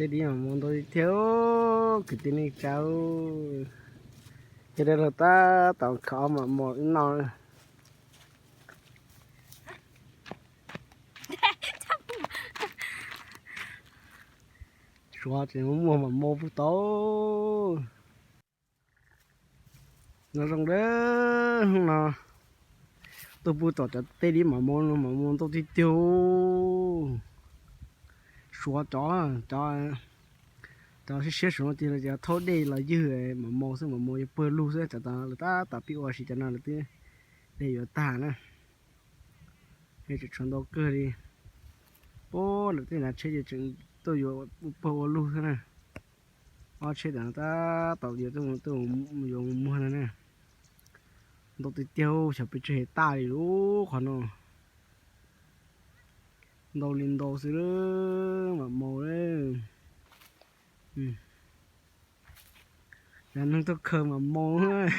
Tej dib mam mos ntau tiag tiag, kwv tij neej tsa. Yog li los tab tom khaws ob mam mos no. Suav tseem muaj mam mos puag tod. Nyob zoo, hnub no tuaj pub tom cov tej dib mam mos no, mam mos ntau tiag tiag. Suav cov, cov, cov siab siab suav no ces lawv cov thaub dej los ywg mam mos xwb, mam mos yuav puag lug xwb. Cov tas lawv tab tom pib ua si, cov no lawv twb dej yuav tag na. Tseem tshuav ntau kawg li. Puag lawv tej nav tsheb ces tseem tuaj yuav puag ua lug xwb na. Ob tsheb tas tab tom yuav, yuav mus muag no na. Ntau tiag tiag, xyov pes tsawg hais taj li lub qhov no. Ntau li ntau xwb, mam mos. Cov neeg tuaj khaws mam mos.